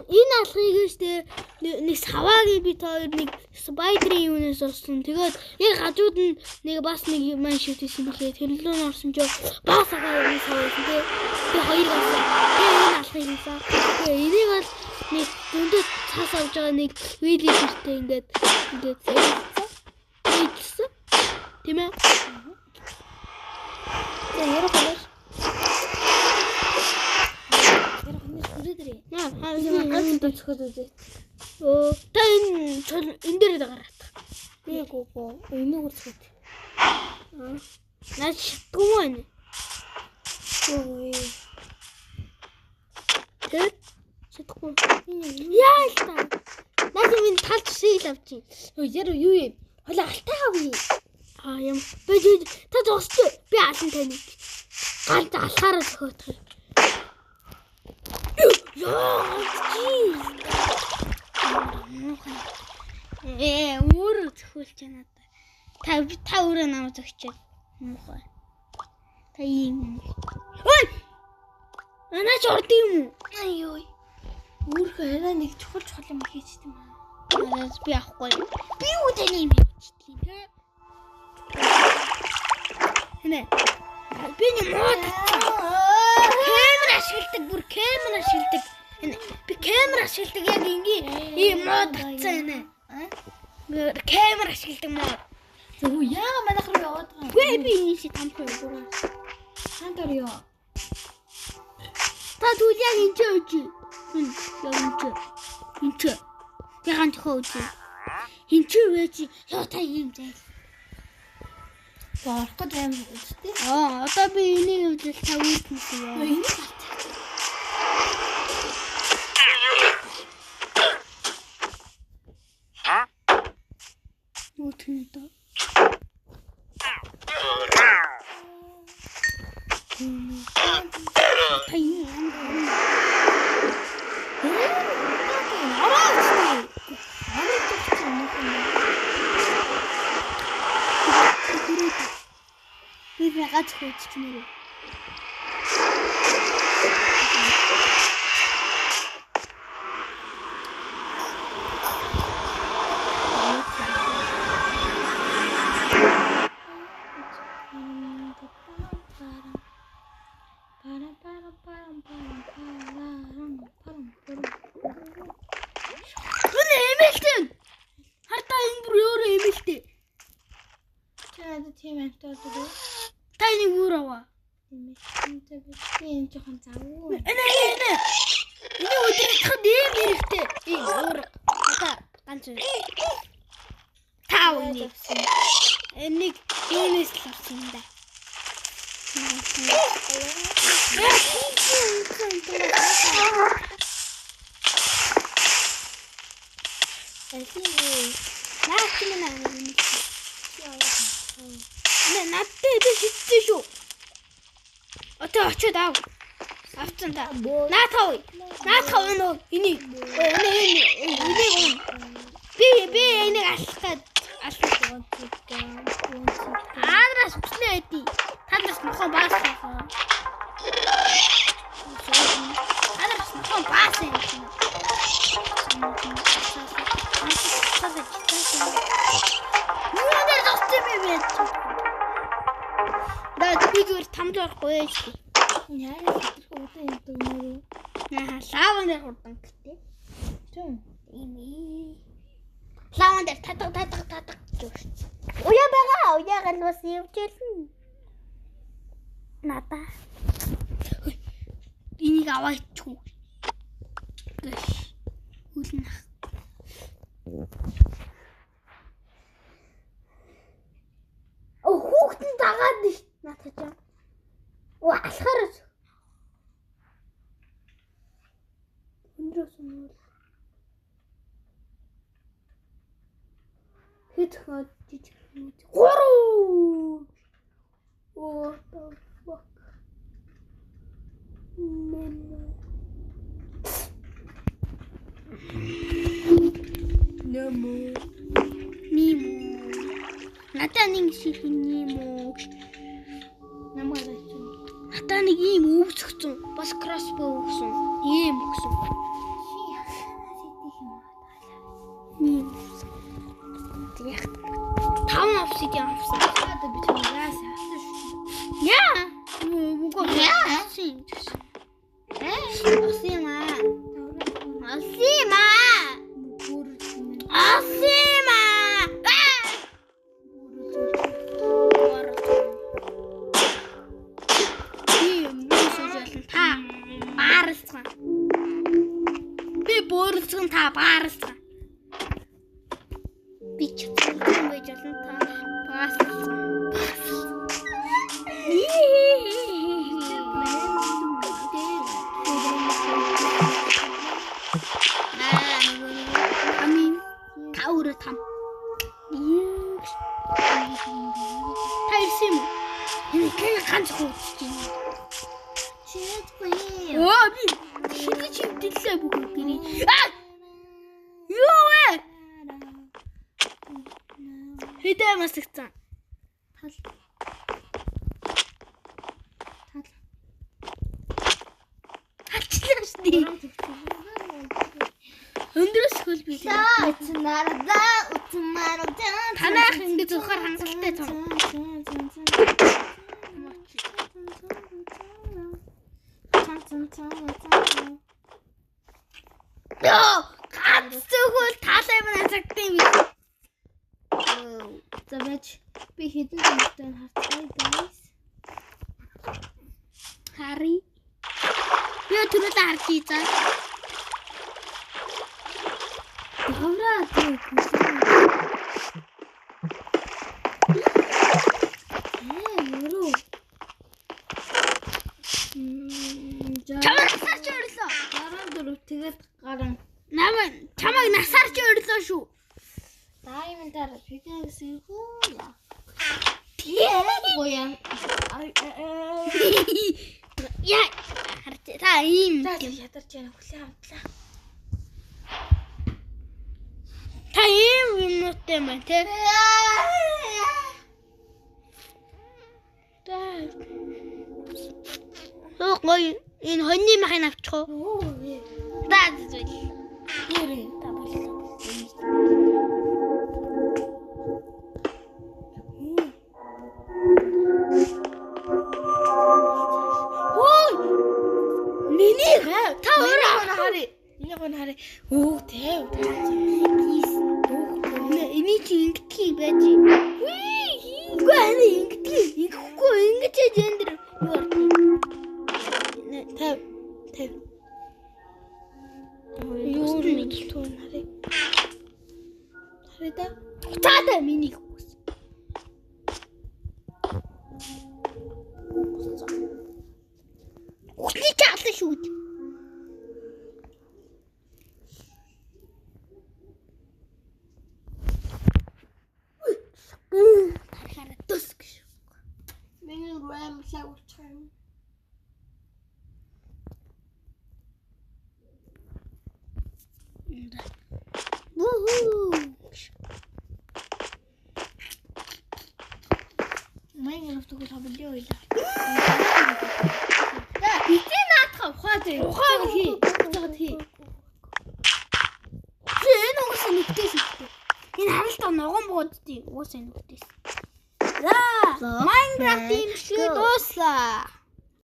Энэ алхыг штэ нэг саваагийн би та хоёр нэг спайдерын юунаас олсон. Тэгээд яг хажууд нь нэг бас нэг майншифт хийсэн бэлээ. Тэр лөө нь орсон ч бас саваа юм саваа байсан тий. Би хоёр авсан. Тэгээ энэ алхыг хийсэн. Тэгээ энийг бол нэг зөндөө цаас авч байгаа нэг вилли гэртэй ингээд ингээд хийсэн. Тийм ээ. За ярих хоноор. Ярих хоноор хүрээд ирээ. Аа Ганц дүүцхэд үзээ. Оо та энэ чул энэ дээр гараад. Гүү гүү гүү. Энийг үрцгээд. Наад шатгүй юм байна. Өө. Тэр шатгүй. Яа л та. Наад минь талч шиг л авчих. Өө яр юу юм? Хойлоо алтай хавъя. Аа юм. Би та зогсч би алан таныг. Ганц алхаараа зөхиодох юм. Яа, чи. Өөрөө зөхиулж надад. Та өөрөө намайг зөгчөөд. Муухай. Та ийм юм. Ой! Анаач орд юм уу? Ай ёо. Өөрхөө арай нэг чухал чухал юм хийчихдээ юм аа. Надаас би авахгүй. Би юу таны юм хийчихдэг юм те? Нэ. Би нэг муу татсан. Камер ашигладаг, бүр камер ашигладаг. Энэ би камер ашигладаг яг ингээ ийм муу татсан энэ. Камер ашигладаг муу. Зөв яага манайх руу яваад байгаа юм. Үгүй би энэ шиг тамхи юм. Хаан дор ёо. Та тэгвэл яг энэ ч үгүй. Яг энэ ч. Энэ ч. Яг энэ хөө үгүй. Энэ ч байж яа та ийм зай. Орох гэж аим үстэй. Аа одоо би энийг үзэл та үйлдэлсэн юм. Энийг гарч. Юу тийм дөө. Та ийм юм. Ороо үстэй. Ороо үстэй юм уу? Би гац хөөцчмээр. Энэ эмээлтэй. Хартаа энэ бүр өөрөө эмээлтэй. Чи надад тийм амттай болов уу? Та энийг өөр аваа. Эмээлтэй би энэ жоохон завгүй. Энэ энэ. Энийг өдрөлтөхөд ийм хэрэгтэй. Ийм өөр. Одоо ганц. Тав энийг. Энийг юунаас л авсан юм да. Наа чи мэн аа юм. Нэ надтай би шидсэн шүү. Одоо очиод ав. Авцсан та. Наа тав. Наа тав нөө энийг. Энэ энийг ун. Би энийг алах гээд алах. Аараас үснэ эди. Та нараас нохоо баас хаа. Та нараас нохоо баас юм. Юу дээр зогссон юм бэ? Да би зүгээр тамд орохгүй шүү дээ. Яа хэтэрх удаан юм дөө. Аа лаван дээр хурдан гэтээ. Тийм. Ийм ээ. Лаван дээр татаг татаг татаг гэж. Уяа байгаа. Уяа гал бас явжэлнэ. Надаа. Энийг аваачих уу? Гэш. Үлнэ. Оо хүүхэд нь дагаад нь ш. Наадах чам. Оо алхаараа. Өндрөөс нь хэд хаад жижиг юм. 3. What the fuck? Нэмэ. Нэмэ. Нимэ. Надаа нэг шиг нимэ. Намайг авчих. Надаа нэг ийм өвс өгсөн. Бас кроссбоу өгсөн. Ийм өгсөн. Obsidian авсан. Одоо би чамаас авсан шүү. Яа. Үгүй яасан юм чи. Асан юм аа. Асан юм аа. Асан юм аа. Би юм сууж та бааралцгаан. Би бөөрөлцгөн та бааралцгаан. Би чацсан байж олон та баасалцгаан. Амин та өөрөө там. Та ирсэн юм уу? Энэ ганц хуудчих юм. Чидгүй. Оо би шилэж хөвдөрлөө бүх гэрээ. Аа! Юу вэ? Хэдэ масагцсан. Тал. Тал. Халчлаа шүү дээ. Өндрөөс хөл би. Танайх ингэ зөвхөр хангалттай цом. Йоо, ганц зөвхөн талай маань цагтан юм. За байж би хэдэн зэмтэй харцгаая guys. Хари. Би түрүүлээ харчих за. Давраа тэг. Ээ, өрөө. Чамайг насаар чи өрлөө. 64 тэгээд гарan. Намайг чамайг насаар чи өрлөө шүү. Diamond-аар pickaxe хүү. Тийм. Гоёа. Яа, харж та ийм За ядарч яана хүлээ автлаа. Та ийм юмнуудтай юм байна те. Оо гоё энэ хоньны махыг авчих уу? За зүйл. Нэрээ та боллоо. Хөөе. Миний та өөрөө харъя. Энийг гоо харъя. Өөх 50 50. Эний чи ингэдэг юм байж. Үгүй ани ингэдэг. Ингэхгүй ингэж яаж энэ дэр юу ордог. 50 50. Юу нэг түн харъя. Харъя да. Цаадаа миний хүүс. Үхний чаглаа шүү дээ. Харахаараа төс гэж. Миний RAM лаг учих юм. Вуху. Minecraft тэгвэл хоблоо ойлаа. Битээ наадах Ухаа зэ. Ухаа хий. Ухаа хий. Чи энэ угаасаа нүгтэй шүү дээ. Энэ харалтаа ногоон бууддیں۔ Угаасаа нүгтэйс. За, Minecraft юм шиг дууслаа.